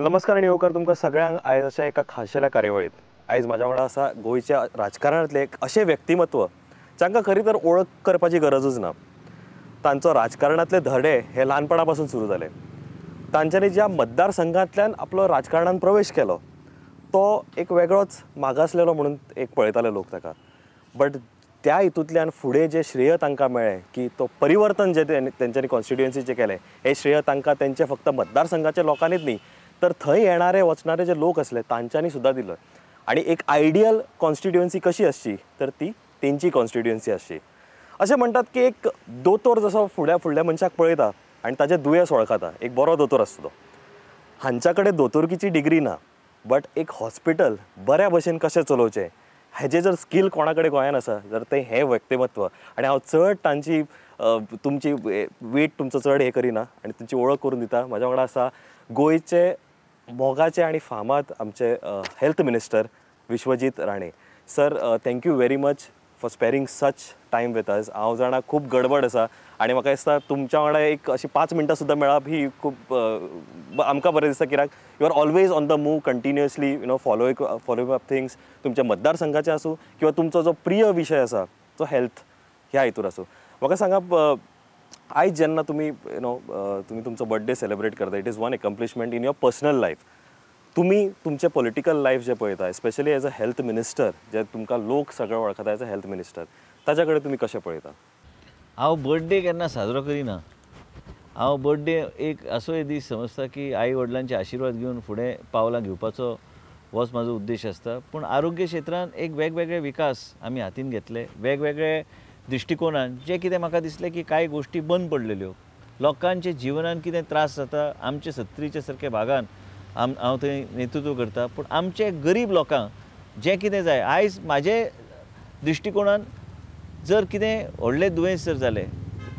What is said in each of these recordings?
नमस्कार आनी येवकार तुमकां सगळ्यांक आयज अशा एका खाशेल्या कार्यावळीत. आयज म्हाज्या वांगडा आसा गोंयच्या राजकारणांतलें एक अशें व्यक्तिमत्व जांकां खरी तर ओळख करपाची गरजूच ना. तांचो राजकारणांतले धडे हे ल्हानपणा पासून सुरू जाले. तांच्यांनी ज्या मतदारसंघांतल्यान आपलो राजकारणान प्रवेश केलो तो एक वेगळोच मागासलेलो म्हणून एक पळयताले लोक ताका, बट त्या हितूंतल्यान फुडें जें श्रेय तांकां मेळ्ळें की तो परिवर्तन जें तेंच्यांनी कॉन्स्टिट्युएन्सीचें केलें हें श्रेय तांकां तेंचे फक्त मतदारसंघाच्या लोकांनीच न्ही तर थंय येणारे वचणारे जे लोक आसले तांच्यांनी सुद्दां दिलो. आनी एक आयडियल कॉन्स्टिट्युएन्सी कशी आसची तर ती तेंची कॉन्स्टिट्युएन्सी आसची. अशें म्हणटात की एक दोतोर जसो फुडल्या फुडल्या मनशाक पळयता आनी ताचें दुयेंस वळखता, एक बरो दोतोर आसता तो. हांच्या कडेन दोतोरकीची डिग्री ना, बट एक हॉस्पिटल बऱ्या भशेन कशें चलोवचें हेजें जर स्कील कोणा कडेन गोंयान आसा जर तें हें व्यक्तिमत्व. आनी हांव चड तांची तुमची वेट तुमचो चड हें करिना आनी तुमची ओळख करून दिता. म्हाज्या वांगडा आसा गोंयचे मोगाचे आनी फामाद आमचे health minister Vishwajit Rane sir. Thank you very much for sparing such time with us. हांव जाणा खूब गडबड आसा आनी म्हाका दिसता तुमच्या वांगडा एक अशी 5 मिनटां सुद्दां मेळप ही खूब आमकां बरें दिसता कित्याक you are always on the move continuously, you know, following up things. तुमच्या मतदारसंघाचे आसूं किंवा तुमचो जो प्रिय विशय आसा तो हेल्थ ह्या हितूर आसूं. म्हाका सांगा, आयज जेन्ना तुमी you know तुमी तुमचो बर्थडे सेलिब्रेट करता, it is one accomplishment in your personal life. तुमी तुमचें पॉलिटिकल लायफ जें पळयता, especially as a health minister, जे तुमकां लोक सगळे वळखता एज अ हेल्थ मिनिस्टर, ताच्या कडेन तुमी कशें पळयता? हांव बर्थडे केन्ना साजरो करिना. हांव बर्थडे एक असोय दीस समजता की आई वडिलांचे आशिर्वाद घेवन फुडें पावलां घेवपाचो होच म्हाजो उद्देश आसता. पूण आरोग्य क्षेत्रांत एक वेगवेगळे विकास आमी हातीन घेतले, वेगवेगळे दृश्टिकोनान जें कितें म्हाका दिसलें की कांय गोश्टी बंद पडलेल्यो, लोकांच्या जिवनान कितें त्रास जाता. आमचे सत्तरीच्या सारक्या भागान हांव थंय नेतृत्व करता, पूण आमचे गरीब लोकांक जें कितें जाय आयज म्हाजे दृश्टिकोणान जर कितें व्हडलें दुयेंस जर जालें,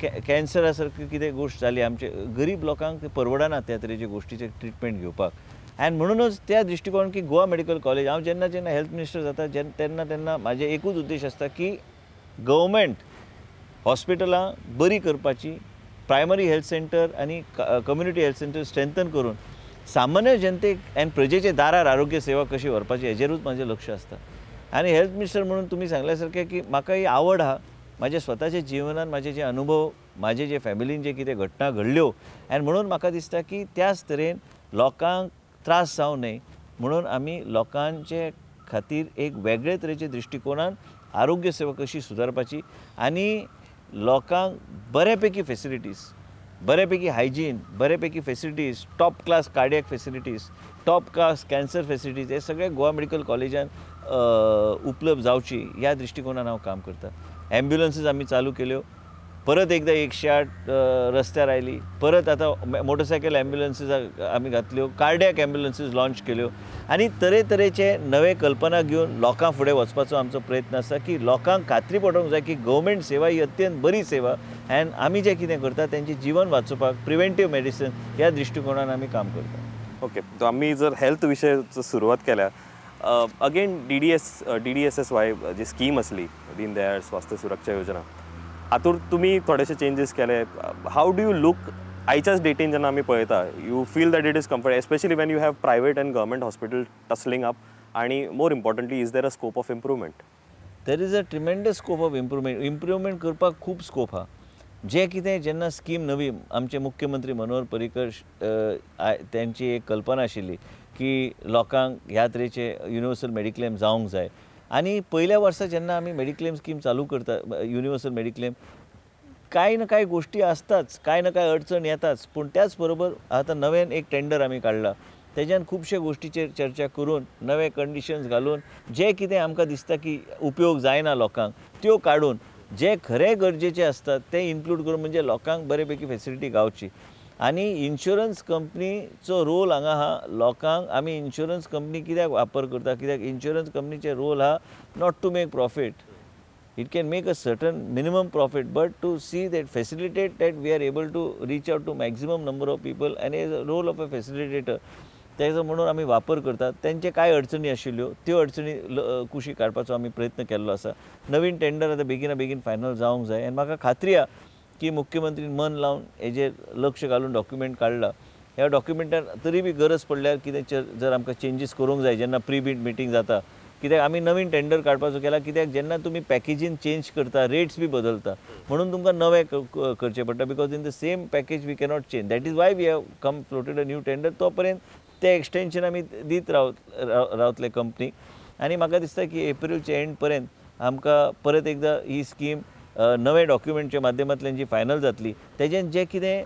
कॅन्सरा सारकी कितें गोश्ट जाली, आमचे गरीब लोकांक तें परवडना त्या तरेचे गोश्टीचें ट्रिटमेंट घेवपाक. आनी म्हणूनच त्या दृश्टिकोणान की गोवा मेडिकल कॉलेज, हांव जेन्ना जेन्ना हेल्थ मिनिस्टर जाता तेन्ना तेन्ना म्हाजें एकूच उद्देश आसता की गव्हर्मेंट हॉस्पिटलां बरी करपाची, प्रायमरी हेल्थ सेंटर आनी कम्युनिटी हेल्थ सेंटर स्ट्रेंथन करून सामान्य जनतेक आनी प्रजेच्या दारार आरोग्य सेवा कशी व्हरपाची हेजेरूच म्हाजें लक्ष आसता. आनी हेल्थ मिनिस्टर म्हणून तुमी सांगल्या सारकें की म्हाका ही आवड आहा, म्हाज्या स्वताच्या जिवनान म्हाजे जे अनुभव, म्हाजे जे फॅमिलीन जे कितें घटना घडल्यो, आनी म्हणून म्हाका दिसता की त्याच तरेन लोकांक त्रास जावं न्हय म्हणून आमी लोकांचे खातीर एक वेगळे तरेचे दृश्टिकोणान आरोग्य सेवा कशी सुदारपाची आनी लोकांक बऱ्यापैकी फेसिलिटीज, बऱ्यापैकी हायजीन, बऱ्यापैकी facilities, top class cardiac facilities, top class cancer facilities हे सगळे गोवा मेडिकल कॉलेजान उपलब्ध जावची ह्या दृश्टिकोणान हांव काम करता. ॲम्ब्युलन्सीज आमी चालू केल्यो, परत एकदां 108 रस्त्यार आयली, परत आतां मोटरसायकल ॲम्ब्युलन्सीज आमी घातल्यो, कार्डियक ॲम्ब्युलन्सीज लॉन्च केल्यो आनी तरेतरेचे नवे कल्पना घेवन लोकां फुडें वचपाचो आमचो प्रयत्न आसा की लोकांक खात्री पडोवंक जाय की गव्हर्मेंट सेवा ही अत्यंत बरी सेवा आनी आमी जें कितें करता तेंचें जिवन वाचोवपाक प्रिवेंटीव मेडिसन ह्या दृश्टिकोणान आमी काम करता. ओके, तो आमी जर हेल्थ विशय सुरवात केल्या, अगेन DDSSY जी स्कीम आसली, दीन दयाळ स्वास्थ्य सुरक्षा योजना, हातूंत तुमी थोडेशे चेंजीस केले. How do you look आयच्याच डेटीन जेन्ना आमी पळयता, you feel that it is comfort, especially when you have private and government hospital tussling up, आनी more importantly is there a scope of improvement? There is a tremendous scope of improvement. Improvement करपाक खूब scope आहा. जें कितें जेन्ना scheme नवी आमचे मुख्यमंत्री मनोहर पर्रीकर तेंची एक कल्पना आशिल्ली की लोकांक ह्या तरेचे युनिवर्सल मेडिक्लेम जावंक जाय. आनी पयल्या वर्सा जेन्ना आमी मेडिक्लेम स्कीम चालू करता, युनिवर्सल मेडिक्लेम, कांय ना कांय गोश्टी आसताच, कांय ना कांय अडचण येताच, पूण त्याच बरोबर आतां नव्यान एक टेंडर आमी काडला, तेज्यान खुबशे गोश्टीचेर चर्चा करून नवे कंडिशन्स घालून जे कितें आमकां दिसता की उपयोग जायना लोकांक त्यो काडून जे खरें गरजेचे आसतात ते इन्क्लूड करून म्हणजे लोकांक बरे पैकी फेसिलिटी गावची. आनी इन्शुरन्स कंपनीचो रोल हांगा आहा, लोकांक आमी इन्शुरन्स कंपनी कित्याक वापर करता, कित्याक इन्शुरन्स कंपनीचे रोल आहा not to make profit, it can make a certain minimum profit, but to see that facilitate that we are able to reach out to maximum number of people and as a role of a facilitator तेजो म्हणून आमी वापर करतात. तेंचे कांय अडचणी आशिल्ल्यो त्यो अडचणी कुशीक काडपाचो आमी प्रयत्न केल्लो आसा. नवीन टेंडर आतां बेगिना बेगीन फायनल जावंक जाय आनी म्हाका खात्री आहा की मुख्यमंत्रीन मन लावन हेजेर लक्ष घालून डॉक्युमेंट काडला ह्या डॉक्युमेंटार तरी बी गरज पडल्यार कितें जर आमकां चेंजीस करूंक जाय जेन्ना प्री बीड मिटींग जाता, कित्याक आमी नवीन टेंडर काडपाचो केला, कित्याक जेन्ना तुमी पॅकेजीन चेंज करता रेट्स बी बदलता म्हणून तुमकां नवें करचें पडटा, because in the same package we cannot change. That is why we have come floated a new tender. तो पर्यंत ते एक्सटेंशन आमी दीत रावतले कंपनीक आनी म्हाका दिसता की एप्रिलचे एंड पर्यंत आमकां परत एकदां ही स्कीम नवे डॉक्युमेंटच्या माध्यमांतल्यान जी फायनल जातली तेजेन जे कितें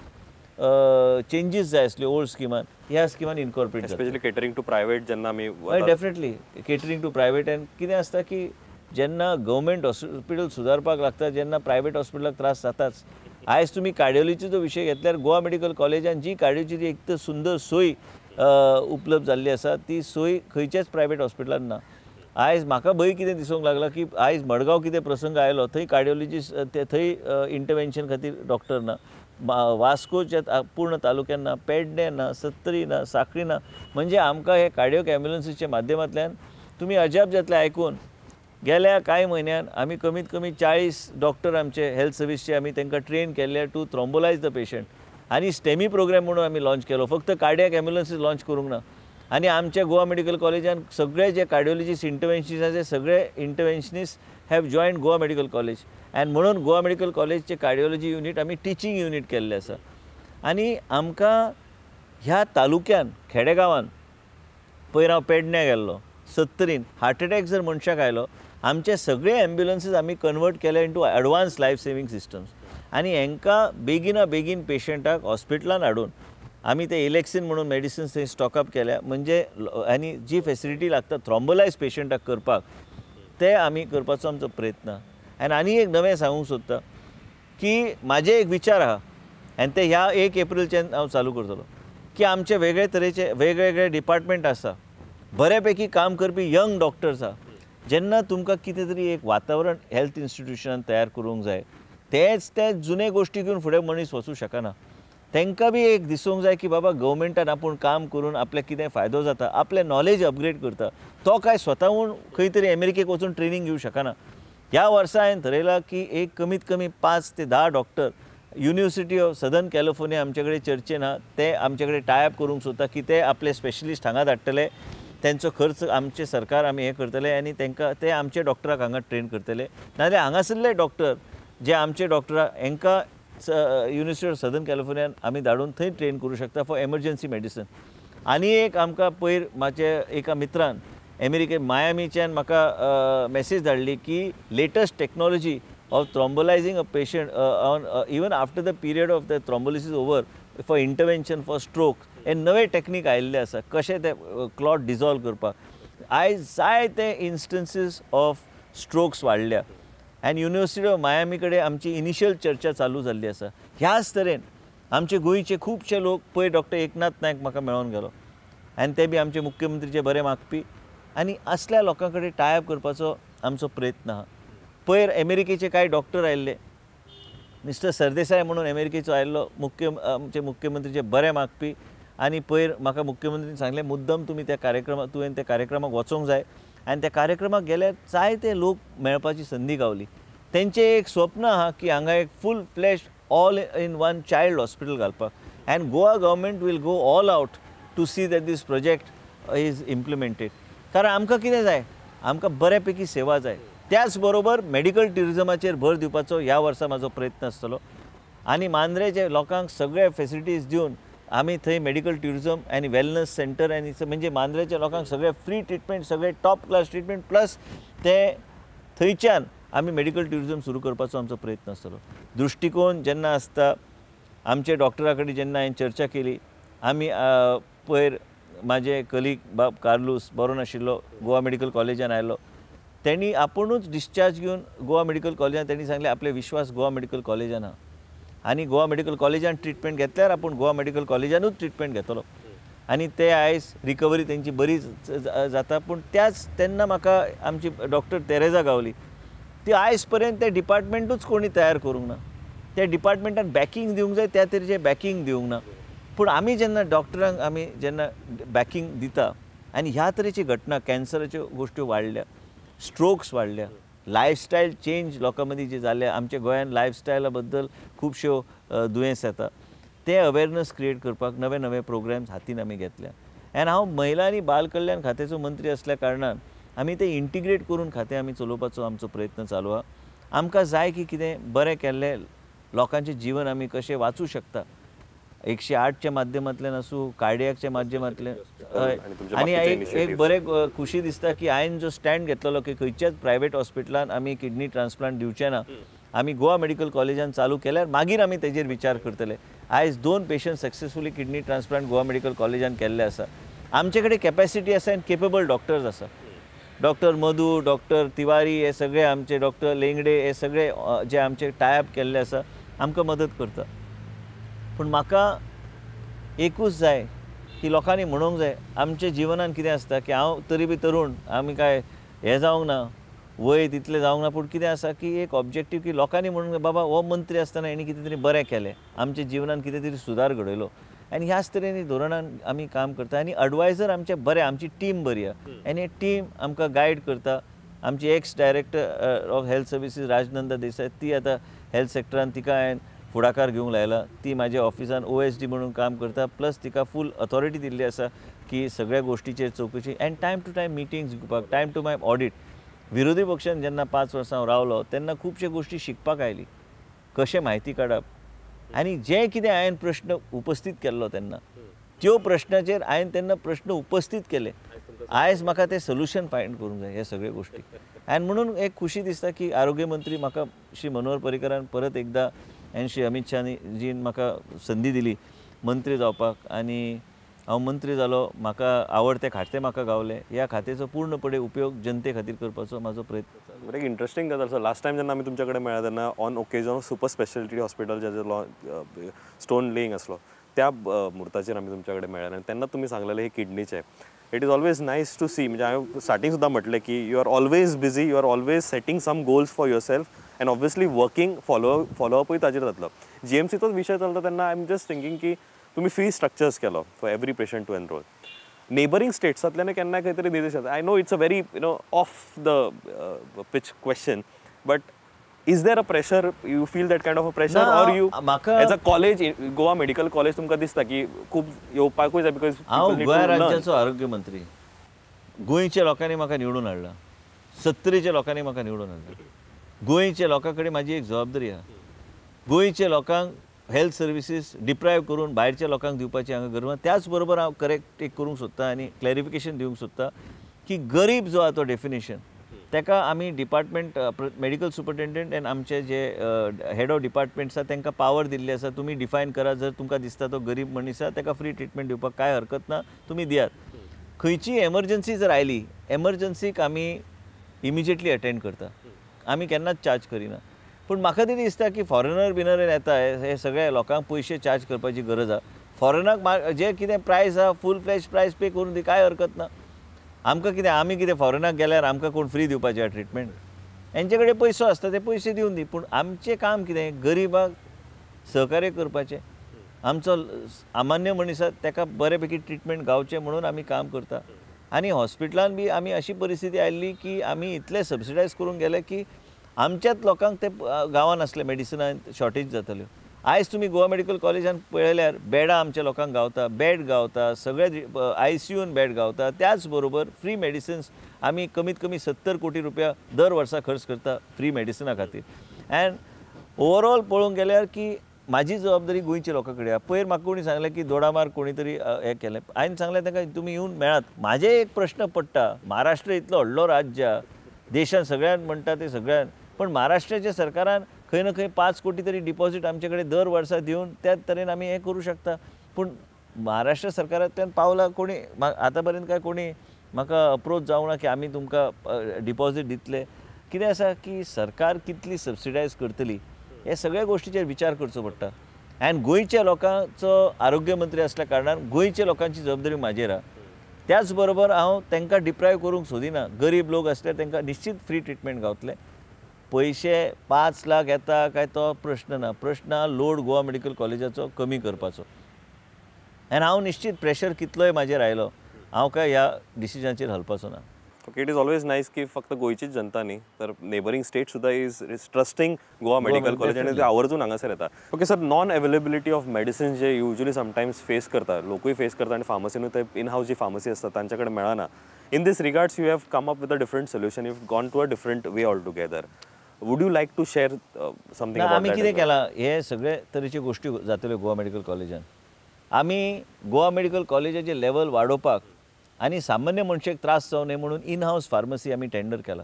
चेंजीस जाय आसल्यो ओल्ड स्किमान ह्या स्किमान इनकॉर्पोरेट जाता. स्पेशली केटरिंग टू प्रायवेट जेन्ना आमी definitely catering to private. And कितें आसता की जेन्ना गव्हर्मेंट हॉस्पिटल सुदारपाक लागता जेन्ना प्रायवेट हॉस्पिटलाक त्रास जाताच. आयज तुमी कार्डियोलॉजीचो विशय घेतल्यार गोवा मेडिकल कॉलेजान जी कार्डियोलॉजीची एक तर सुंदर सोय उपलब्ध जाल्ली आसा ती सोय खंयच्याच प्रायवेट हॉस्पिटलान ना. आयज म्हाका भंय कितें दिसूंक लागला की आयज मडगांव कितें प्रसंग आयलो थंय कार्डियोलॉजिस्ट थंय इंटरवेन्शन खातीर डॉक्टर ना, वास्कोच्या पूर्ण तालुक्यान ना, पेडणे ना, सत्तरी ना, साखळी ना. म्हणजे आमकां हे कार्डियोक एम्ब्युलन्सीच्या माध्यमांतल्यान तुमी अजाप जातले आयकून गेल्या कांय म्हयन्यान आमी कमीत कमी 40 डॉक्टर आमचे हेल्थ सर्विसचे आमी तांकां ट्रेन केल्ले टू थ्रोम्बोलायज the patient. आनी स्टेमी प्रोग्राम म्हणून आमी लॉंच केलो, फक्त कार्डियाक एम्ब्युलन्सीस लॉंच करूंक ना. आनी आमच्या गोवा मेडिकल कॉलेजान सगळे जे कार्डियोलॉजिस्ट इंटरवेन्शनिस्ट आसा सगळे interventionist have joined Goa medical college and म्हणून गोवा मेडिकल कॉलेजचे कार्डियोलॉजी युनीट आमी टिचींग युनीट केल्लें आसा. आनी आमकां ह्या तालुक्यान खेडेगांवान पयर हांव पेडण्यां गेल्लो सत्तरीन हार्ट एटॅक जर मनशाक आयलो आमचे सगळे एम्ब्युलन्सीस आमी कन्वर्ट केले into advance life saving systems आनी हांकां बेगिना बेगीन पेशंटाक हॉस्पिटलान हाडून आमी ते इलेक्सिन म्हणून मेडिसिन्स थंय स्टॉकअप केल्या म्हणजे आनी जी फेसिलिटी लागता थ्रोम्बोलायज पेशंटाक करपाक ते आमी करपाचो आमचो प्रयत्न. आनी आनी एक नवें सांगूंक सोदता की म्हाजे एक विचार आहा आनी ते ह्या 1 एप्रिलच्यान हांव चालू करतलो की आमचे वेगळे तरेचे वेगवेगळे डिपार्टमेंट आसा, बऱ्यापैकी काम करपी यंग डॉक्टर्स आहा. जेन्ना तुमकां कितें तरी एक वातावरण हेल्थ इन्स्टिट्युशनान तयार करूंक जाय तेच ते जुने गोश्टी घेवन फुडें मनीस वचूं शकना. तांकां बी एक दिसूंक जाय की बाबा गव्हर्मेंटान आपूण काम करून आपल्याक कितें फायदो जाता, आपलें नॉलेज अपग्रेड करता, तो काय स्वताहून खंय तरी अमेरिकेक वचून ट्रेनींग घेवं शकना. ह्या वर्सा हांवें थरयलां की एक कमीत कमी 5 ते 10 doctor university of southern California आमचे कडेन चर्चेन आहा, ते आमचे कडेन टायअप करूंक सोदता की ते आपले स्पेशलिस्ट हांगा धाडटले, तेंचो खर्च आमचें सरकार आमी हें करतले आनी तांकां ते आमचे डॉक्टराक हांगा ट्रेन करतले. नाजाल्यार हांगासरले डॉक्टर जे आमचे डॉक्टरां हांकां युनिवर्सिटी ऑफ सदर्न कॅलिफोर्नियान आमी धाडून थंय ट्रेन करूं शकता फॉर एमर्जन्सी मेडिसन. आनी एक आमकां पयर म्हाजे एका मित्रान अमेरिके मायामीच्यान म्हाका मॅसेज धाडली की latest technology of thrombolysing a patient on even after the period of the thrombolysis over for intervention for stroke हे नवे टॅक्नीक आयिल्ले आसा कशें ते क्लॉट डिजॉल्व करपाक. आयज जायते इन्स्टन्सीस ऑफ स्ट्रोक्स वाडल्या आनी युनिवर्सिटी ऑफ मायामी कडेन आमची इनिशियल चर्चा चालू जाल्ली आसा. ह्याच तरेन आमचे गोंयचे खुबशे लोक पयर डॉक्टर एकनाथ नायक म्हाका मेळोन गेलो आनी ते बी आमचे मुख्यमंत्रीचे बरे मागपी आनी असल्या लोकां कडेन टायअप करपाचो आमचो प्रयत्न आहा. पयर अमेरिकेचे कांय डॉक्टर आयिल्ले, मिस्टर सरदेसाय म्हणून अमेरिकेचो आयिल्लो आमचे मुख्यमंत्रीचे बरे मागपी आनी पयर म्हाका मुख्यमंत्रीन सांगलें मुद्दम तुमी त्या कार्यक्रमाक तुवें त्या कार्यक्रमाक वचोंक जाय आनी त्या कार्यक्रमाक गेल्यार जायते लोक मेळपाची संदी गावली. तेंचें एक स्वप्न आहा की हांगा एक full fledged all in one child hospital घालपाक and Goa government will go all out to see that this project is implemented. कारण आमकां कितें जाय, आमकां बऱ्यापैकी सेवा जाय. त्याच बरोबर मेडिकल ट्युरिजमाचेर भर दिवपाचो ह्या वर्सा म्हाजो प्रयत्न आसतलो आनी मांद्रेच्या लोकांक सगळे फेसिलिटीज दिवन आमी थंय मेडिकल ट्युरिजम आनी वेलनस सेंटर आनी म्हणजे मांद्रेच्या लोकांक सगळे फ्री ट्रिटमेंट, सगळे टॉप क्लास ट्रिटमेंट प्लस ते थंयच्यान आमी मेडिकल ट्युरिजम सुरू करपाचो आमचो प्रयत्न आसतलो. दृश्टिकोन जेन्ना आसता आमचे डॉक्टरा कडेन जेन्ना हांवें चर्चा केली, आमी पयर म्हाजे कलीग बाब कार्लूस बरो नाशिल्लो गोवा मेडिकल कॉलेजान आयलो, तेणी आपुणूच डिस्चार्ज घेवन गोवा मेडिकल कॉलेजान तेणी सांगलें आपले विश्वास गोवा मेडिकल कॉलेजान आहा आनी गोवा मेडिकल कॉलेजान ट्रिटमेंट घेतल्यार आपूण गोवा मेडिकल कॉलेजानूच ट्रिटमेंट घेतलो आनी ते आयज रिकवरी तेंची बरी जाता. पूण त्याच तेन्ना म्हाका आमची डॉक्टर तेरेजा गावली, ती आयज पर्यंत ते डिपार्टमेंटूच कोणी तयार करूंक ना, त्या डिपार्टमेंटान बॅकींग दिवंक जाय त्या तरेचें बॅकींग दिवंक ना. पूण आमी जेन्ना डॉक्टरांक आमी जेन्ना बॅकींग दिता आनी ह्या तरेची घटना कॅन्सराच्यो गोश्ट्यो वाडल्या, स्ट्रोक्स वाडल्या, लायफस्टायल चेंज लोकां मदीं जी जाल्या, आमच्या गोंयान लायफस्टायला बद्दल खुबश्यो दुयेंस येता, ते अवेरनस क्रिएट करपाक नवे नवे प्रोग्राम्स हातीन आमी घेतल्या. आनी हांव महिला आनी बाल कल्याण खात्याचो मंत्री असल्या कारणान आमी ते इंटिग्रेट करून खातें आमी चलोवपाचो आमचो प्रयत्न चालू आहा. आमकां जाय की कितें बरें केल्लें लोकांचें जीवन आमी कशें वाचूं शकता, 108च्या माध्यमांतल्यान आसूं, कार्डियाकच्या माध्यमांतल्यान. आनी एक बरें खुशी दिसता की हांवें जो स्टँड घेतलेलो की खंयच्याच प्रायवेट हॉस्पिटलान आमी किडनी ट्रान्सप्लांट दिवचे ना, आमी गोवा मेडिकल कॉलेजान चालू केल्यार मागीर आमी तेजेर विचार करतले. आयज 2 patient successfully kidney transplant Goa medical कॉलेजान केल्ले आसा. आमचे कडेन कॅपेसिटी आसा आनी केपेबल डॉक्टर्स आसा. डॉक्टर मधू, डॉक्टर तिवारी हे सगळे आमचे, डॉक्टर लेंगडे हे सगळे जे आमचे टायअप केल्ले आसा आमकां मदत करता. पूण म्हाका एकूच जाय की लोकांनी म्हणूंक जाय आमच्या जिवनान कितें आसता की हांव तरी बी तरूण, आमी काय हें जावंक ना, वय तितलें जावंक ना, पूण कितें आसा की एक ऑब्जेक्टीव की लोकांनी म्हणूंक जाय बाबा हो मंत्री आसतना हेणी कितें तरी बरें केलें, आमच्या जिवनान कितें तरी सुदार घडयलो. आनी ह्याच तरेन धोरणान आमी काम करता. आनी एडवायजर आमचे बरे, आमची टीम बरी आहा आनी टीम आमकां गायड करता. आमची ex director of health services Rajnanda Desai, ती आतां हेल्थ सेक्टरान तिका हांवें फुडाकार घेवंक लायला. ती म्हाज्या ऑफिसान OSD म्हणून काम करता, प्लस तिका फूल ऑथॉरिटी दिल्ली आसा की सगळ्या गोश्टीचेर चवकशी and time to time meetings घेवपाक, टायम टू टायम ऑडिट. विरोधी पक्षान जेन्ना 5 वर्सां हांव रावलो तेन्ना खुबशे गोश्टी शिकपाक आयली, कशें म्हायती काडप आनी जें कितें हांवें प्रश्न उपस्थीत केल्लो तेन्ना त्यो प्रश्नाचेर हांवें तेन्ना प्रश्न उपस्थीत केले. आयज म्हाका तें सोल्युशन फायंड करूंक जाय ह्या सगळ्या गोश्टी. आनी म्हणून एक खुशी दिसता की आरोग्य मंत्री म्हाका श्री मनोहर पर्रीकरान परत एकदां आनी श्री अमीत शाहजीन म्हाका संदी दिली मंत्री जावपाक आनी हांव मंत्री जालो. म्हाका आवडतें खातें म्हाका गावलें, ह्या खात्याचो पूर्णपणे उपयोग जनते खातीर करपाचो म्हाजो प्रयत्न. एक इंट्रस्टिंग गजाल सर, लास्ट टायम जेन्ना आमी तुमच्या कडेन मेळ्ळा तेन्ना on occasion of super speciality hospital Jeju stone laying आसलो त्या मुहूर्ताचेर आमी तुमच्या कडेन मेळ्ळे आनी तेन्ना तुमी सांगलेलें हे किडनीचें. It is always nice to see, म्हणजे हांवें स्टार्टींग सुद्दां म्हटलें की you are always busy, you are always setting some goals for yourself and obviously working, फॉलोअपूय ताजेर जातलो. GMCचोच विशय चलता तेन्ना I am just thinking की तुमी फी स्ट्रक्चर्स केलो for every patient to enrol. Neighbouring स्टेट्सांतल्यान केन्ना खंय तरी निर्देश जाता. I know it's a very you know off the pitch question, but is there a pressure, you feel that kind of a pressure or you as a college, Goa medical college तुमकां दिसता की खूब येवपाकूय जाय? Because हांव गोंय राज्याचो आरोग्य मंत्री, गोंयच्या लोकांनी म्हाका निवडून हाडला, 70च्या लोकांनी म्हाका निवडून हाडला. गोंयच्या लोकां कडेन म्हाजी एक जबाबदारी आहा, गोंयच्या लोकांक हेल्थ सर्विसीस डिप्रायव करून भायरच्या लोकांक दिवपाची हांगा गरज ना. त्याच बरोबर हांव करेक्ट एक करूंक सोदता आनी क्लॅरिफिकेशन दिवंक सोदता की गरीब जो आहा तो डेफिनेशन ताका आमी डिपार्टमेंट मेडिकल सुपरिटेंडंट आनी आमचे जे हेड ऑफ डिपार्टमेंट्स आसा तांकां पावर दिल्ली आसा, तुमी डिफायन करा, जर तुमकां दिसता तो गरीब मनीस आसा ताका फ्री ट्रिटमेंट दिवपाक कांय हरकत ना, तुमी दियात. खंयची एमर्जन्सी जर आयली, एमर्जन्सीक आमी इमिजिएटली अटेंड करता, आमी केन्नाच चार्ज करिना. पूण म्हाका तरी दिसता की फॉरेनर बिनर येता हे सगळे लोकांक पयशे चार्ज करपाची गरज आसा. फॉरेनाक जे कितें प्रायस आसा फूल फ्लॅश प्रायस पे करून दी, कांय हरकत ना. आमकां कितें, आमी कितें फॉरेनाक गेल्यार आमकां कोण फ्री दिवपाचें आहा ट्रिटमेंट? हेंचे कडेन पयसो आसता ते पयशे दिवन दी. पूण आमचें काम कितें, गरिबाक सहकार्य करपाचें, आमचो सामान्य मनीस आसा ताका बरे पैकी ट्रिटमेंट गावचें म्हणून आमी काम करता. आनी हॉस्पिटलान बी आमी अशी परिस्थिती आयिल्ली की आमी इतले सबसिडायज करूंक गेले की आमच्याच लोकांक ते गांवांत आसले मेडिसिनां शॉर्टेज जाताल्यो. आयज तुमी गोवा मेडिकल कॉलेजान पळयल्यार बेडां आमच्या लोकांक गावता, बेड गावता, सगळे ICUन बेड गावता. त्याच बरोबर फ्री मेडिसिन्स आमी कमीत कमी 70 कोटी रुपया दर वर्सा खर्च करता फ्री मेडिसिना खातीर. अँड ओवरऑल पळोवंक गेल्यार की म्हाजी जबाबदारी गोंयच्या लोकां कडेन आहा. पयर म्हाका कोणी सांगलें की दोडामार्ग कोणी तरी हें केलें, हांवें सांगलें तांकां तुमी येवन मेळात. म्हाजें एक प्रश्न पडटा, महाराष्ट्र इतलो व्हडलो राज्य, देशान सगळ्यान म्हणटा ते सगळ्यान, पण महाराष्ट्राच्या सरकारान खंय ना खंय 5 कोटी तरी डिपॉझिट आमचे कडेन दर वर्सा दिवन त्याच तरेन आमी हें करूं शकता. पूण महाराष्ट्र सरकारांतल्यान पावला कोणी आतां पर्यंत काय कोणी म्हाका अप्रोच जावंक ना की आमी तुमकां डिपॉझिट दितले. कितें आसा की सरकार कितली सबसिडायज करतली हे सगळ्या गोश्टीचेर विचार करचो पडटा. आनी गोंयच्या लोकांचो आरोग्य मंत्री आसल्या कारणान गोंयच्या लोकांची जबाबदारी म्हाजेर आहा. त्याच बरोबर हांव तांकां डिप्रायव करूंक सोदिना. गरीब लोक आसल्यार तांकां निश्चित फ्री ट्रिटमेंट गावतलें. पयशे 5 लाख येता काय तो प्रश्न ना, प्रश्न आहा लोड गोवा मेडिकल कॉलेजाचो कमी करपाचो. आनी हांव निश्चित प्रेशर कितलोय म्हाजेर आयलो हांव काय ह्या डिसिजनाचेर हलपाचो ना. Okay, it is always nice की फक्त गोंयचीच जनता न्ही तर नेबरिंग स्टेट सुद्दां is trusting Goa Medical College आनी ते आवर्जून हांगासर येता. Okay sir, non availability of medicines J usually sometimes face करता, लोकूय फेस करता आनी फार्मसीनूय ते इन हावस जी फार्मसी आसता तांचे कडेन मेळना. In this regards you have come up with a different solution, you have gone to a different way altogether. Would you like to share something? आमी कितें केलां, हे सगळे तरेच्यो गोश्टी जातल्यो गोवा मेडिकल कॉलेजान. आमी गोवा मेडिकल कॉलेजाचें लेवल वाडोवपाक आनी सामान्य मनशेक त्रास जावं नये म्हणून इन हावस फार्मसी आमी टेंडर केला.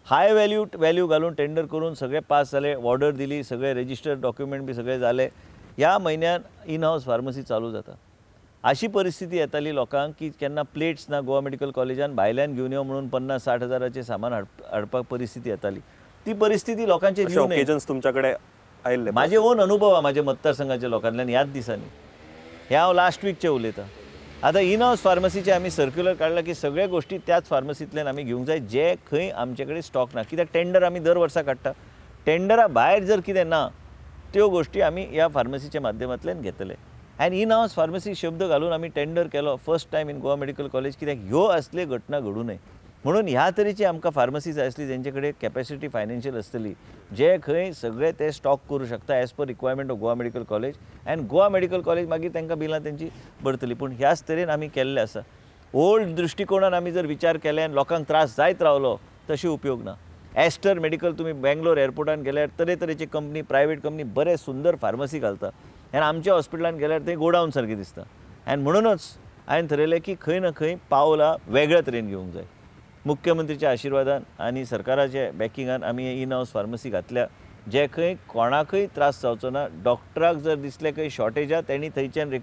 हाय व्हॅल्यू व्हॅल्यू घालून टेंडर करून सगळे पास जाले, ऑर्डर दिली, सगळे रेजिस्टर्ड डॉक्युमेंट बी सगळे जाले. ह्या म्हयन्यान इन हावस फार्मसी चालू जाता. अशी परिस्थिती येताली लोकांक की केन्ना प्लेट्स ना गोवा मेडिकल कॉलेजान, भायल्यान घेवन यो म्हणून 50-60 हजाराचें सामान हाडपाक परिस्थिती येताली. ती परिस्थिती लोकांचेर येवं नये. तुमच्या कडेन आयिल्ले म्हाजे ओन अनुभव आहा म्हाज्या मतदारसंघाच्या लोकांतल्यान ह्याच दिसांनी. हें हांव लास्ट वीकचें उलयतां. आतां इन हावस फार्मसीचें आमी सर्क्युलर काडलां की सगळ्या गोश्टी त्याच फार्मसींतल्यान आमी घेवंक जाय जे खंय आमचे कडेन स्टॉक ना. कित्याक टेंडर आमी दर वर्सा काडटा, टेंडरा भायर जर कितें ना त्यो गोश्टी आमी ह्या फार्मसीच्या माध्यमांतल्यान घेतले. आनी इन हावस फार्मसी शब्द घालून आमी टेंडर केलो first time in Goa Medical College. कित्याक ह्यो असल्यो घटना घडूं नये म्हणून ह्या तरेची आमकां फार्मसी जाय आसली जेंचे कडेन कॅपेसिटी फायनान्शियल आसतली, जे खंय सगळे ते स्टॉक करूं शकता as per requirement of Goa Medical College. And Goa Medical College मागीर तांकां बिलां तेंची भरतली. पूण ह्याच तरेन आमी केल्लें आसा. ओल्ड दृश्टिकोणान आमी जर विचार केले आनी लोकांक त्रास जायत रावलो तशें उपयोग ना. एस्टर मेडिकल तुमी बेंगलोर एअरपोर्टान गेल्यार तरेतरेची कंपनी, प्रायवेट कंपनी बरे सुंदर फार्मसी घालता आनी आमच्या हॉस्पिटलान गेल्यार थंय गोडावन सारकें दिसता. आनी म्हणूनच हांवें थरयलें की खंय ना खंय पावलां वेगळ्या तरेन घेवंक जाय. मुख्यमंत्रीच्या आशिर्वादान आनी सरकाराच्या बॅकिंगान आमी इन हावस फार्मसी घातल्या, जे खंय कोणाकय त्रास जावचो ना. डॉक्टराक जर दिसलें खंय शॉर्टेज आहा तेणी थंयच्यान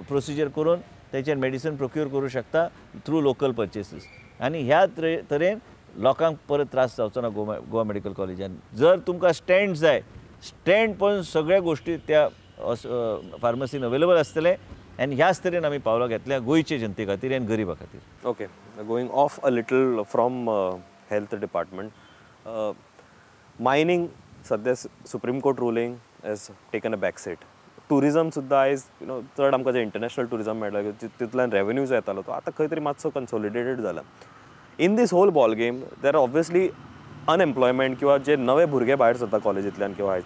प्रोसिजर करून थंयच्यान मेडिसन प्रोक्युअर करूं शकता थ्रू लोकल पर्चेसीस. आनी ह्या तरेन लोकांक परत त्रास जावचो ना गोवा मेडिकल कॉलेजान. जर तुमकां स्टँड जाय, स्टँड पण सगळ्या गोश्टी त्या फार्मसीन अवेलेबल आसतले. आनी ह्याच तरेन आमी पावलां घेतल्या गोंयचे जनते खातीर आनी गरिबा खातीर. Okay, going off a little from health department, mining सद्या Supreme Court ruling has taken a back seat. Tourism सुद्दां आयज you know चड आमकां जें इंटरनॅशनल टुरिजम मेळटा तितल्यान रेवेन्यू जो येतालो तो आतां खंय तरी मातसो कन्सोलिडेटेड जाला. In this whole ball game there are obviously unemployment किंवा जे नवे भुरगे भायर सरता कॉलेजींतल्यान किंवा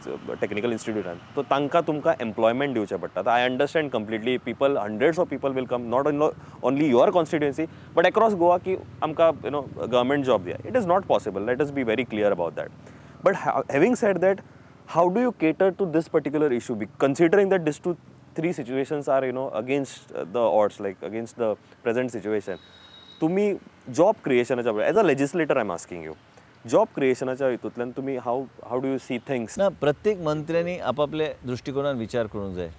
टॅक्निकल इन्स्टिट्यूटान तो तांकां तुमकां एम्प्लॉयमेंट दिवचें पडटा. I understand completely, people, hundreds of people will come not only your constituency but across Goa की आमकां you know government job दिया. It is not possible, let us be very clear about that. But having said that, how do you cater to this particular issue considering that this 2-3 situations are you know against the odds, like against the present situation? तुमी job क्रिएशनाच्या, as a legislator I am asking you, job क्रिएशनाच्या हितूंतल्यान तुमी how do you see things? ना, प्रत्येक मंत्र्यांनी आपापले दृश्टिकोनान विचार करूंक जाय.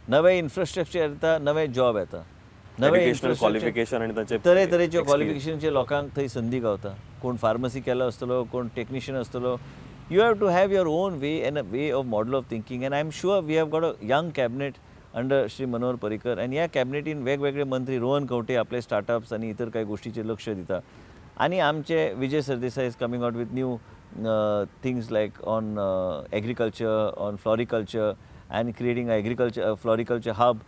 नवें इन्फ्रास्ट्रक्चर येता, नवें जॉब येता, नवें क्वॉलिफिकेशन आनी तांचे तरेतरेच्यो क्वॉलिफिकेशनचे लोकांक थंय संदी गावता. कोण फार्मसी केला आसतलो, कोण टेक्निशियन आसतलो. You have to have your own way and a way of model of thinking. And I am sure we have got a young cabinet under Shri Manohar Parrikar. आनी ह्या कॅबिनेटीन वेगवेगळे मंत्री रोहन खंवटे आपले स्टार्टअप्स आनी इतर कांय गोश्टीचेर लक्ष दिता. आनी आमचे Vijay Sardesai is coming out with new things like on agriculture, on floriculture and creating agriculture floriculture hub.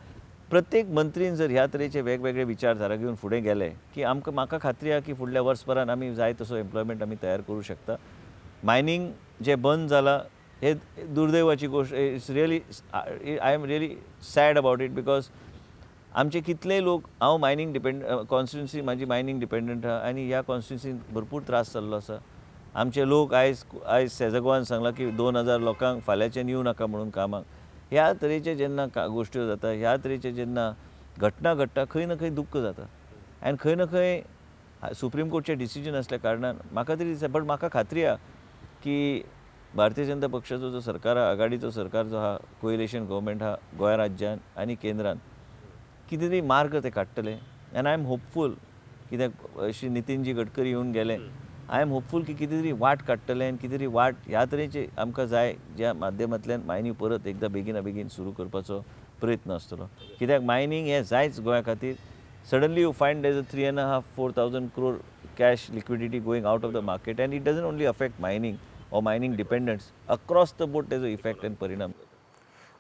प्रत्येक मंत्रीन जर ह्या तरेचे वेगवेगळे विचारधारा घेवन फुडें गेले की आमकां, म्हाका खात्री आहा की फुडल्या वर्सभरान आमी जाय तसो एम्प्लॉयमेंट आमी तयार करूं शकता. मायनींग जें बंद जालां हे दुर्दैवाची गोश्ट. It's really, I am really sad about it because आमचे कितले लोक, हांव मायनींग डिपेंड कॉन्स्टिट्युन्सी म्हाजी मायनींग डिपेंडंट आहा आनी ह्या कॉन्स्टिट्युन्सीन भरपूर त्रास जाल्लो आसा. आमचे लोक आयज आयज सेजगवान सांगलां की 2000 लोकांक फाल्यांच्यान येवं नाका म्हणून कामाक. ह्या तरेचे जेन्ना गोश्ट्यो जाता, ह्या तरेचे जेन्ना घटना घडटा, खंय ना खंय दुख्ख जाता. आनी खंय ना खंय सुप्रीम कोर्टचें डिसिजन आसल्या कारणान म्हाका तरी दिसता, बट म्हाका खात्री आहा की भारतीय जनता पक्षाचो जो सरकार आहा, आघाडीचो सरकार जो आहा, कोएलिशन गव्हर्मेंट आहा गोंय राज्यान आनी केंद्रान, कितें तरी मार्ग ते काडटले. आनी I am hopeful, कित्याक श्री नितीनजी गडकरी येवन गेले, I am hopeful की कितें तरी वाट काडटले आनी कितें तरी वाट ह्या तरेची आमकां जाय ज्या माध्यमांतल्यान मायनींग परत एकदां बेगीना बेगीन सुरू करपाचो प्रयत्न आसतलो. कित्याक मायनींग हें जायच गोंया खातीर. Suddenly you find there is a 3,500-4,000 crore cash liquidity going out of the market and it doesn't only affect mining or mining dependents, across the board तेजो इफेक्ट आनी परिणाम.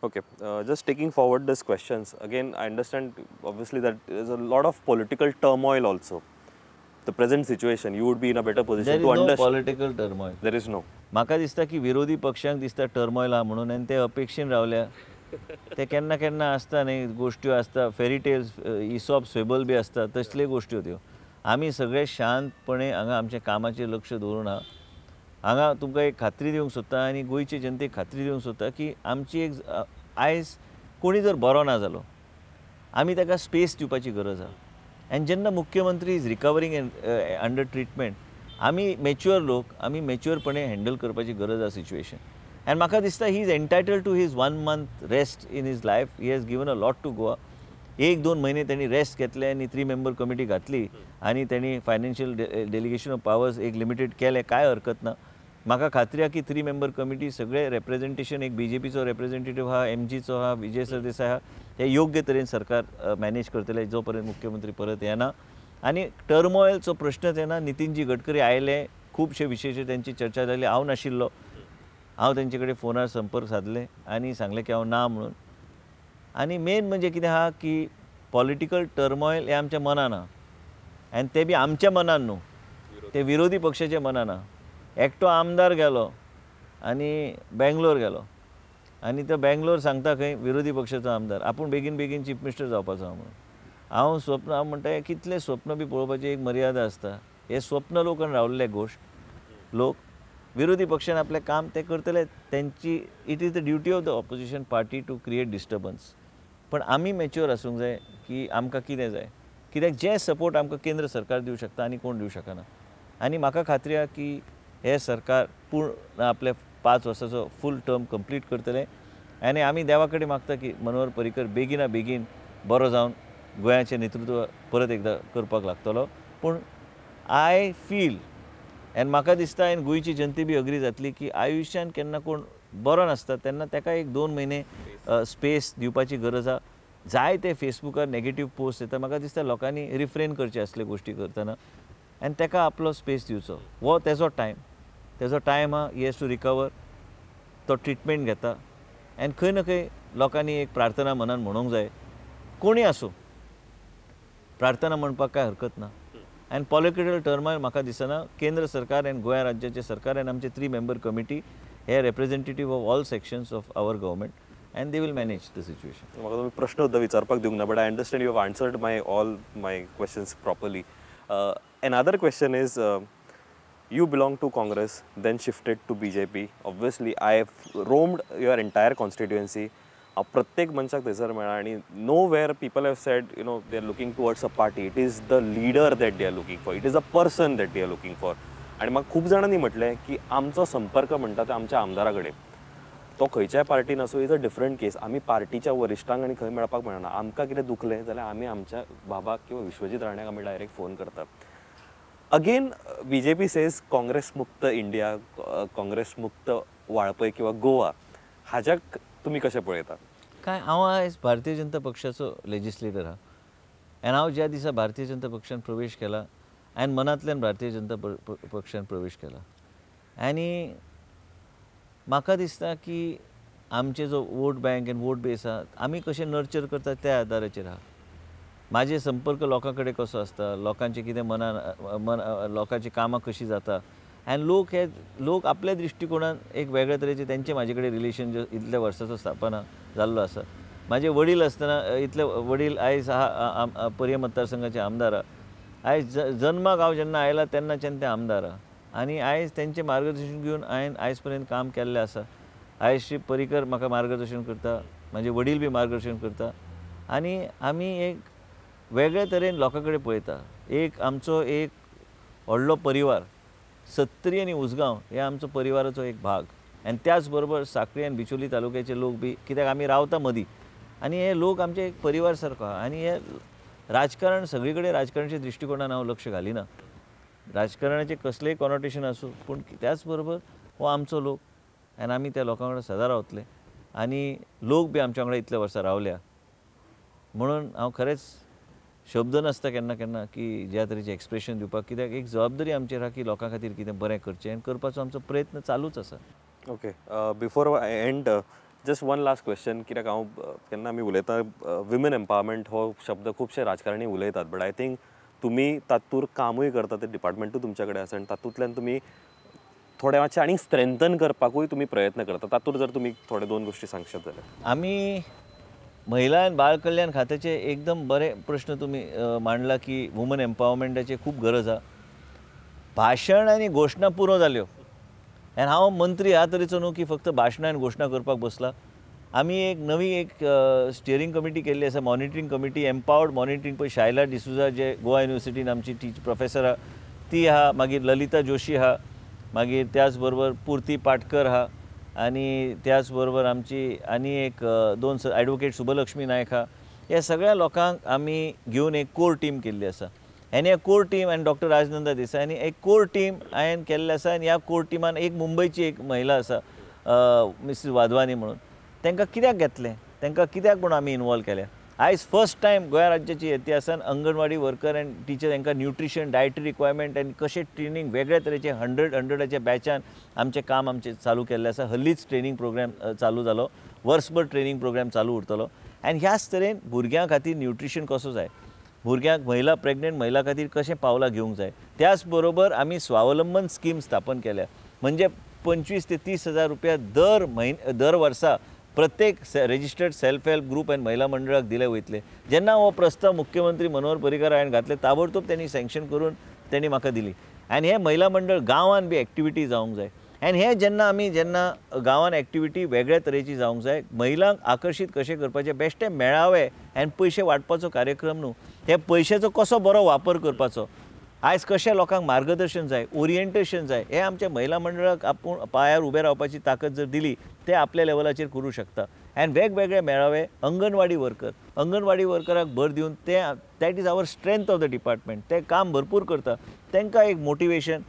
Okay, just taking forward this questions, again I understand obviously that there is a lot of political turmoil also. the present situation you would be in a better position to understand. Political turmoil there is no. म्हाका दिसता की विरोधी पक्षांक दिसता टर्मॉयल आहा म्हणून आनी ते अपेक्षेन रावल्या. ते केन्ना केन्ना आसता न्ही गोश्ट्यो आसता, फेरी टेल्स, इसॉप स्वेबल बी आसता, तसल्यो गोश्ट्यो त्यो. आमी सगळे शांतपणे हांगा आमच्या कामाचेर लक्ष दवरून आहा. हांगा तुमकां एक खात्री दिवंक सोदता आनी गोंयचे जनतेक खात्री दिवंक सोदता की आमची एक आयज कोणी जर बरो ना जालो आमी ताका स्पेस दिवपाची गरज आहा. आनी जेन्ना मुख्यमंत्री is recovering and under treatment, आमी मॅच्युअर लोक, आमी मॅच्युअरपणे हँडल करपाची गरज आहा सिच्युएशन. आनी म्हाका दिसता he is entitled to his 1 month rest in his life. He has given a lot to Goa. 1-2 म्हयने त्यांनी रेस्ट घेतले आनी 3 मेंबर कमिटी घातली आनी त्यांनी फायनान्शियल डेलिगेशन ऑफ पावर्स एक लिमिटेड केलें, कांय हरकत ना. म्हाका खात्री आहा की 3 मेंबर कमिटी सगळे रेप्रेजेंटेशन, एक बीजेपीचो रेप्रेजेंटेटिव्ह आहा, एमजीचो आहा, विजय सरदेसाय आहा, हे योग्य तरेन सरकार मॅनेज करतले जो पर्यंत मुख्यमंत्री परत येना. आनी टर्मॉयलचो प्रश्नच येना. नितीनजी गडकरी आयले, खुबशे विशयाचेर तेंची चर्चा जाली. हांव नाशिल्लो, हांव तेंचे कडेन फोनार संपर्क सादले आनी सांगलें की हांव ना म्हणून. आनी मेन म्हणजे कितें आहा की पॉलिटिकल टर्मॉयल हें आमच्या मनान आहा आनी तें बी आमच्या मनान न्हू, ते विरोधी पक्षाच्या मनान आहा. एकटो आमदार गेलो आनी बेंगलोर गेलो आनी तो बेंगलोर सांगता खंय विरोधी पक्षाचो आमदार आपूण बेगीन बेगीन चीफ मिनिस्टर जावपाचो आहा म्हणून. हांव स्वप्न, हांव म्हणटा कितलें स्वप्न बी पळोवपाची एक मर्यादा आसता. हें स्वप्न लोकान रावल्ले गोश्ट लोक विरोधी पक्षान आपलें काम ते करतले, तेंची it is the duty of the opposition party to create disturbance. पण आमी मॅच्युअर आसूंक जाय की आमकां कितें जाय, कित्याक जे सपोर्ट आमकां केंद्र सरकार दिवं शकता आनी कोण दिवं शकना. आनी म्हाका खात्री आहा की हें सरकार पूर्ण आपले 5 वर्साचो फूल टर्म कंप्लीट करतलें. आनी आमी देवा कडेन मागता की मनोहर पर्रीकर बेगिना बेगीन बरो जावन गोंयाचें नेतृत्व परत एकदां करपाक लागतलो. पूण I feel आनी म्हाका दिसता आनी गोंयची जनते बी अग्री जातली की आयुश्यान केन्ना कोण बरो नासता तेन्ना ताका 1-2 म्हयने स्पेस दिवपाची गरज आहा. जाय ते फेसबुकार नेगेटीव पोस्ट येता, म्हाका दिसता लोकांनी रिफ्रेन करचे असले गोश्टी करतना आनी ताका आपलो स्पेस दिवचो. हो तेजो टायम, तेजो टायम आहा, he has to recover, तो ट्रिटमेंट घेता आनी खंय ना खंय लोकांनी एक प्रार्थना मनान म्हणूंक जाय, कोणूय आसूं प्रार्थना म्हणपाक कांय हरकत ना. आनी पॉलिटिकल टर्मार म्हाका दिसना केंद्र सरकार आनी गोंया राज्याचें सरकार आनी आमचे 3 मेंबर कमिटी हे representative of all sections of our government and they will manage the situation. म्हाका तुमी प्रश्न सुद्दां विचारपाक दिवंक ना, but I understand you have answered my all my questions properly. Another question is, you belong to Congress, then shifted to BJP. Obviously, I have roamed your entire constituency. प्रत्येक मनशाक थंयसर मेळ्ळा आनी nowhere people have said, you know, they are looking towards a party. It is the leader that they are looking for. It is a person that they are looking for. आनी म्हाका खूब जाणांनी म्हटलें की आमचो संपर्क म्हणटा तो आमच्या आमदारा कडेन, तो खंयच्याय पार्टीन आसूं, is a different case. आमी पार्टीच्या वरिश्ठांक आनी खंय मेळपाक मेळना. आमकां कितें दुखलें जाल्यार आमी आमच्या बाबाक किंवा विश्वजीत राण्याक आमी डायरेक्ट फोन करतात. अगेन बीजेपी सेज काँग्रेस मुक्त इंडिया, काँग्रेस मुक्त वाळपय किंवा गोवा, हाज्याक तुमी कशें पळयता? काय हांव आयज भारतीय जनता पक्षाचो लेजिस्लेटर आहा आनी हांव ज्या दिसा भारतीय जनता पक्षान प्रवेश केला आनी मनांतल्यान भारतीय जनता पक्षान प्रवेश केला आनी म्हाका दिसता की आमचे जो वोट बँक आनी वोट बेस आहा आमी कशें नर्चर करता त्या आदाराचेर आहा. म्हाजे संपर्क लोकां कडेन कसो आसता, लोकांचें कितें मनान मन, लोकांची कामां कशीं जाता आनी लोक हे लोक आपल्या दृश्टिकोणान एक वेगळे तरेचे तेंचे म्हाजे कडेन रिलेशन जो इतल्या वर्साचो स्थापना जाल्लो आसा. म्हाजे वडील आसतना इतले वडील आयज आहा पर्ये मतदारसंघाचे आमदार आहा. आयज जन्माक हांव जेन्ना आयला तेन्नाच्यान ते आमदार आहा आनी आयज तेंचें मार्गदर्शन घेवन हांवें आयज पर्यंत काम केल्लें आसा. आयज श्री पर्रीकर म्हाका मार्गदर्शन करता, म्हाजे वडील बी मार्गदर्शन करता आनी आमी एक वेगळे तरेन लोकां कडेन पळयता. एक आमचो एक व्हडलो परिवार, सत्तरी आनी उसगांव हे आमचो परिवाराचो एक भाग आनी त्याच बरोबर साखळी आनी बिचोली तालुक्याचे लोक बी, कित्याक आमी रावता मदीं आनी हे लोक आमचे एक परिवार सारको आहा. आनी हे राजकारण सगळी कडेन राजकारणाच्या दृश्टिकोणान हांव लक्ष घालिना, राजकारणाचें कसलेंय कॉनोटेशन आसूं, पूण त्याच बरोबर हो आमचो लोक आनी आमी त्या लोकां वांगडा सदां रावतले आनी लोक बी आमच्या वांगडा इतल्या वर्सां रावल्या म्हणून हांव खरेंच शब्द नासता केन्ना केन्ना की ज्या तरेचें एक्सप्रेशन दिवपाक, कित्याक एक जबाबदारी आमचेर आहा की लोकां खातीर कितें बरें करचें आनी करपाचो आमचो प्रयत्न चालूच आसा. Okay, before I end just one last question, कित्याक हांव केन्ना आमी उलयता विमेन एम्पावरमेंट हो शब्द खुबशे राजकारणी उलयतात, बट I think तुमी तातूर कामूय करता, ते डिपार्टमेंटूय तुमचे कडेन आसा आनी तातूंतल्यान तुमी थोडें मातशें आनीक स्ट्रेंथन करपाकूय तुमी प्रयत्न करता. तातूर जर तुमी थोडे दोन गोश्टी सांगशात जाल्यार. आमी महिला आनी बाळ कल्याण खात्याचे एकदम बरे प्रश्न तुमी मांडला की वुमन एम्पावरमेंटाची खूब गरज आसा. भाशण आनी घोशणा पुरो जाल्यो आनी हांव मंत्री ह्या तरेचो न्हू की फक्त भाशणां आनी घोशणा करपाक बसला. आमी एक नवी एक स्टियरींग कमिटी केल्ली आसा, मॉनिटरींग कमिटी, एम्पावर्ड मॉनिटरींग. पळय शायला डिसुजा जे गोवा युनिवर्सिटीन आमची प्रोफेसर आहा ती आहा, मागीर ललिता जोशी आहा, मागीर त्याच बरोबर पुर्ती पाटकर आहा आनी त्याच बरोबर आमची आनी एक दोन एडवोकेट सुबलक्ष्मी नायक आहा. ह्या सगळ्या लोकांक आमी घेवन एक कोर टीम केल्ली आसा आनी ह्या कोर टीम आनी डॉक्टर राजनंदा देसाय आनी एक कोर टीम हांवें केल्लें आसा. आनी ह्या कोर टिमान एक मुंबयची एक महिला आसा मिसीस वाधवानी म्हणून, तांकां कित्याक घेतलें, तांकां कित्याक म्हूण आमी इनवॉल्व केल्या. आयज फर्स्ट टायम गोंया राज्याच्या इतिहासान अंगणवाडी वर्कर अँड टिचर हांकां न्युट्रिशन, डायटरी रिक्वायरमेंट आनी कशें ट्रेनींग वेगळ्या तरेचे 100 बॅचान आमचें काम आमचें चालू केल्लें आसा. हल्लीच ट्रेनींग प्रोग्राम चालू जालो, वर्सभर ट्रेनींग प्रोग्राम चालू उरतलो. आनी ह्याच तरेन भुरग्यां खातीर न्युट्रिशन कसो जाय, भुरग्यांक महिला प्रेग्नंट महिला खातीर कशें पावलां घेवंक जाय. त्याच बरोबर आमी स्वावलंबन स्कीम स्थापन केल्या, म्हणजे 25 ते 30 हजार रुपया दर म्हयने दर वर्सा प्रत्येक रजिस्टर्ड सेल्फ हेल्प ग्रुप आनी महिला मंडळाक दिले वयतले. जेन्ना हो प्रस्ताव मुख्यमंत्री मनोहर पर्रीकर हांवें घातले ताबडतोब त्यांनी सँक्शन करून त्यांनी म्हाका दिली. आनी हे महिला मंडळ गांवान बी एक्टिविटी जावंक जाय. आनी हे जेन्ना आमी जेन्ना गांवान एक्टिविटी वेगळ्या तरेची जावंक जाय, महिलांक आकर्शीत कशें करपाचें, बेश्टे मेळावे आनी पयशे वांटपाचो कार्यक्रम न्हू, हे पयशाचो कसो बरो वापर करपाचो, आयज कशें लोकांक मार्गदर्शन जाय, ओरिएंटेशन जाय, हे आमच्या महिला मंडळाक आपूण पांयार उबें रावपाची ताकद जर दिली ते आपल्या लेवलाचेर करूं शकता. आनी वेगवेगळे मेळावे अंगणवाडी वर्कर, अंगणवाडी वर्कराक भर दिवन ते that is our strength of the department, ते काम भरपूर करता, तांकां एक मोटिवेशन.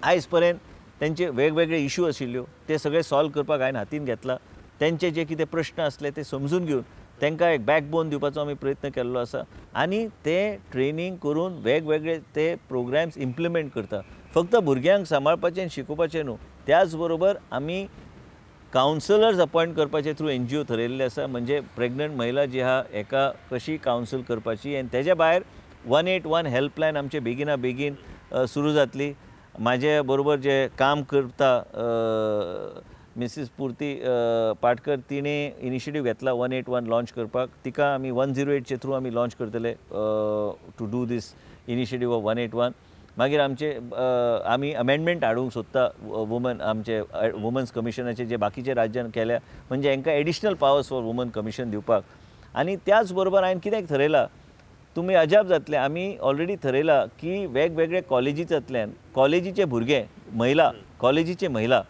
आयज पर्यंत तेंचे वेगवेगळे इशू आशिल्ल्यो ते सगळे सॉल्व करपाक हांवें हातीन घेतला. तेंचे जे कितें प्रश्न आसले ते समजून घेवन तांकां एक बॅकबोन दिवपाचो आमी प्रयत्न केल्लो आसा आनी ते ट्रेनींग करून वेगवेगळे ते प्रोग्राम्स इम्प्लिमेंट करता. फक्त भुरग्यांक सांबाळपाचें आनी शिकोवपाचें न्हू, त्याच बरोबर आमी कावन्सिलर्स अपॉयंट करपाचे थ्रू NGO थरयल्ले आसा, म्हणजे प्रेग्नंट महिला जी आहा हेका कशी कावन्सिल करपाची. आनी तेज्या भायर 181 हेल्पलायन आमचे बेगिना बेगीन सुरू जातली. म्हाजे बरोबर जे काम करता मिसीस पुर्ती पाटकर, तिणें इनिशिएटीव घेतला 181 लॉंच करपाक. तिका आमी 108चे थ्रू आमी लॉंच करतले to do this initiative of 181. मागीर आमचे आमी अमेंडमेंट हाडूंक सोदता वुमन, आमचे वुमन्स कमिशनाचे जे बाकीचे राज्यान केल्या, म्हणजे हांकां additional powers for woman commission दिवपाक. आनी त्याच बरोबर हांवें कित्याक थरयलां, तुमी अजाप जातले, आमी ऑलरेडी थरयलां की वेगवेगळे कॉलेजींतल्यान कॉलेजीचे भुरगे, महिला, कॉलेजीचे महिला,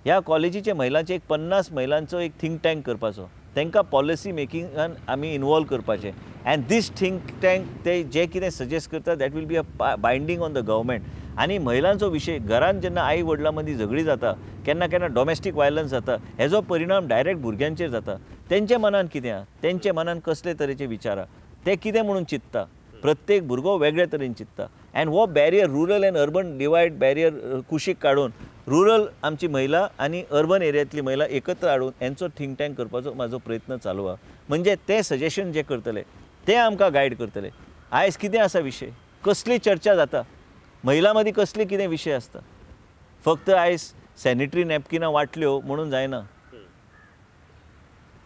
ह्या कॉलेजीचे महिलांचे एक 50 महिलांचो एक थिंक टँक करपाचो, तांकां पॉलिसी मेकिंगान आमी इनवॉल्व करपाचें. आनी these think tank ते जे कितें सजेस्ट करता that will be a binding on the government. आनी महिलांचो विशय घरांत जेन्ना आई वडिलां मदीं झगडीं जाता, केन्ना केन्ना डॉमेस्टीक वायलन्स जाता, हेजो परिणाम डायरेक्ट भुरग्यांचेर जाता. तेंच्या मनान कितें आहा, तेंच्या मनान कसले तरेचे विचार आहा, ते कितें म्हणून चिंतता, प्रत्येक भुरगो वेगळे तरेन चिंतता. आनी हो barrier, rural and urban divide barrier कुशीक काडून रुरल आमची महिला आनी अर्बन एरियांतली महिला एकत्र हाडून हेंचो थिंक टँक करपाचो म्हाजो प्रयत्न चालू आहा. म्हणजे ते सजेशन जे करतले ते आमकां गायड करतले. आयज कितें आसा विशय, कसली चर्चा जाता, महिला मदीं कसले कितें विशय आसता. फक्त आयज सॅनिटरी नॅपकिनां वांटल्यो म्हणून जायना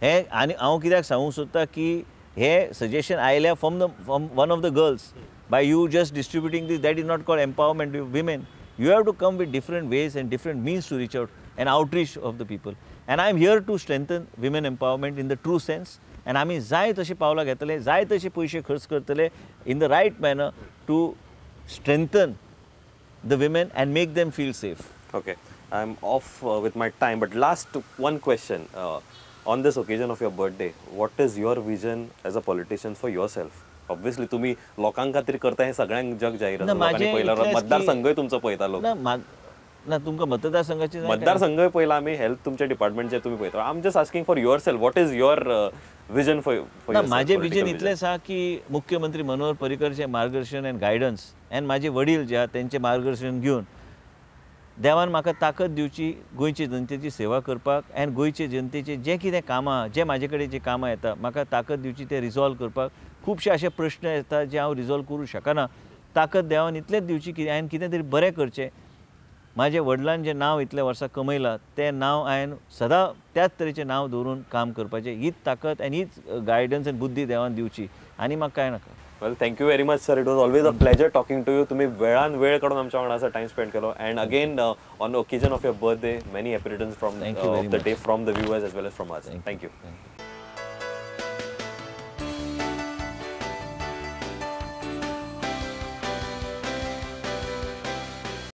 हें. आनी हांव कित्याक सांगूंक सोदता की हे सजेशन आयल्या from one of the girls, by you just distributing this, that is not called empowerment of women. You have to come with different ways and different means to reach out and outreach of the people. And I am here to strengthen women empowerment in the true sense. And आमी जाय तशें पावलां घेतले, जाय तशे पयशे खर्च करतले in the right manner to strengthen the women and make them feel safe. Okay, I am off with my time, but last one question. On this occasion of your birthday, what is your vision as a politician for yourself? Obviously, तुम्ही लोकां खातीर करता हे सगळ्यांक जग जाहीर आसा. लोकांनी पळयला, मतदारसंघय तुमचो पळयता लोक. ना, तुमकां मतदारसंघाचे मतदारसंघय पळयला आमी, हेल्थ तुमच्या डिपार्टमेंटचे तुमी पळयता. I am just asking for yourself, what is your vision for yourself? म्हाजें विजन इतलेंच आसा की मुख्यमंत्री मनोहर पर्रीकरचें मार्गदर्शन आनी गायडन्स आनी म्हाजे वडील जे आहा तेंचें मार्गदर्शन घेवन देवान म्हाका ताकद दिवची गोंयचे जनतेची सेवा करपाक आनी गोंयचे जनतेचे जें कितें कामां जे म्हाजे कडेन जीं कामां येता म्हाका ताकद दिवची तें रिजॉल्व करपाक. खुबशे अशे प्रश्न येता जे हांव रिजॉल्व करूं शकना, ताकद देवान इतलेंच दिवची की हांवें कितें तरी बरें करचें. म्हाजे वडिलान जें नांव इतल्या वर्सां कमयलां तें नांव हांवें सदां त्याच तरेचें नांव दवरून काम करपाचें, हीच ताकद आनी हीच गायडन्स आनी बुद्धी देवान दिवची आनी म्हाका कांय नाका. Well, thank you very much sir, it was always a pleasure talking to you. तुमी वेळान वेळ काडून आमच्या वांगडा असो टायम स्पेंड केलो and again on occasion of your birthday many happy returns from Thank you very of the much. Day from the viewers as well as from us. Thank thank you. Thank you.